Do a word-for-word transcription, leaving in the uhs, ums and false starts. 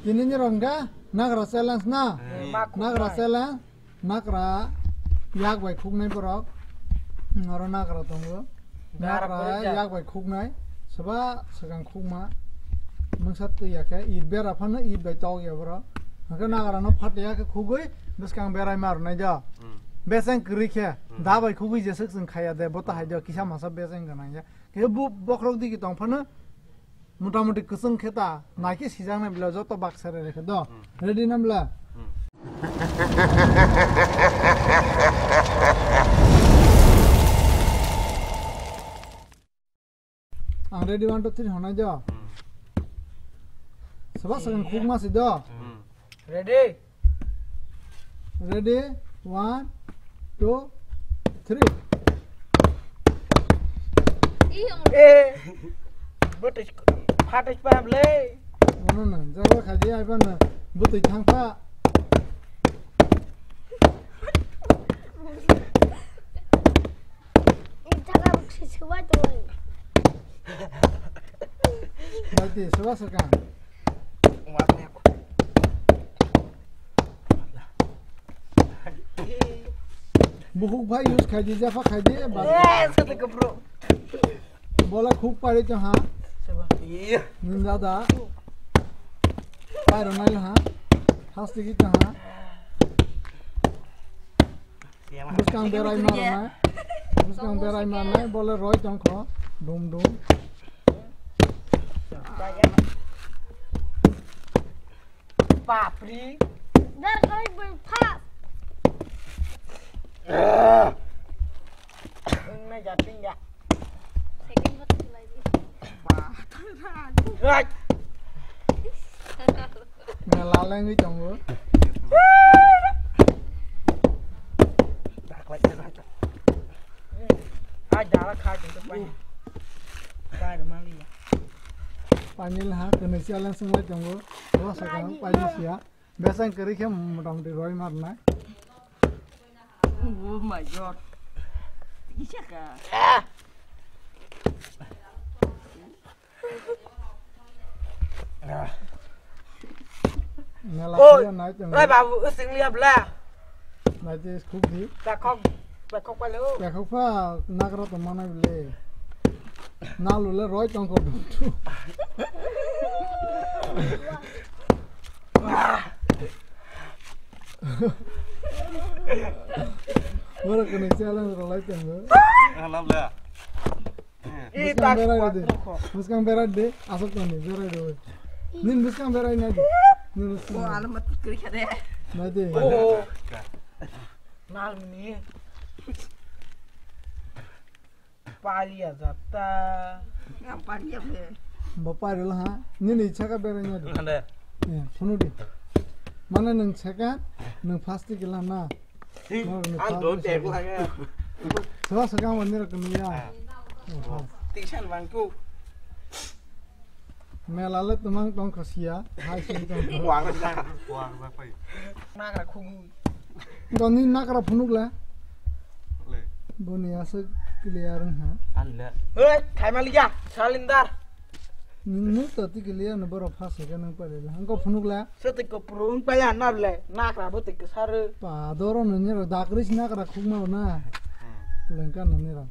Tini ni rong ga nagra challenge na. Hmm. Nagra challenge. Nagra yak bai khuknai borok. Oro nagra tongo. Gara Nagra pori jak. Yak bai khuknai. Soba swkang khukma. Mungsa twi ya khe it bera phano it bai tok ya borok. Hwnkhe nagra no phat ya khe khugwi bwskang berai ma rwnai do. Hmm. Beseng kwrwi khe Hmm. da bai khugwi jeswk chwng khaya de bo to hai do kisa masa beseng gwnang ya. Khe bu bokhorok digi tong phano. Motamoti kwchwng khe ta, naikhe sijaknai belai joto baksa re rekhe do. Hmm. Ready na belai? Hmm. Ang ready, one, two, three honai do. Hmm. Soba swkang khukma si do. Hmm. Ready? Ready? One, two, three. Eh, betul, patas paham le. Mana na, jawa kaji ai bana, betul thang pa. Ini cara bersih semua tuh. Berarti semua sekarang. Bukhuk bai use khai di, jepha khai di, ba. Eh, satu ke bro. Bola khuk pari to ha. Seba. Iya. Ninda da. Pai ro nai ha. Hasti ki to ha. Bwskang berai ma rwnai. Bwskang berai ma rwnai, bole roi tong kho. Dum dum. Bapri. Dar koi bai pha. Wng na japin ya. Second bat khulai di. Ba. Right. Nga lalengwi tongo. Daklai, daklai. Ai, dara khai tong pai. Kai mali. Panil ha, kene sialang sunglai tongo. Wah, sekarang panil sia. Besang keri khe motamoti roi marnai. Oh my God. Isa ka. Mela Oi, khaya nai tong. Rai babu, using liya bla. Nai te khuk di. Takhok, takhok palu. Takhok pa nagra to manai bele. Nalu le roi tong ko dum tu. Ora kene challenge ro lai tong. Alam le. Ih, bwskang tak berai de. Kuat rokho. Bwskang berai de. Asok tani berai de. Nin bwskang berai na de. Nin bwskang. Oh, alamat kiri khade. Na de. Oh. Nal mini. Palia jata. Yang palia be. Bapai rela ha. Nini chaka berai na de. Ande. Ya, phunu de. Mana nang chaka, nang first ke la na. Ang don te ko kaya. Soba sakang wani rok kami ya. Tisan bangku. Mela le tumang tong khasia. Hai sini tong. Buang sa. Buang sa pai. Nakra khugu. Doni nakra phunuk la. Le. Boni asuk clear ha. An le. Hei, khai maliya, salindar. Nung to tiki liya no borok phas hwnkhe nung pari le. Hwnkhe phunuk le. Se tiki kwpru wng paya na le. Nakra bo tiki sar. Pa doro no niro dakri si nakra khukma na. Lengka no niro.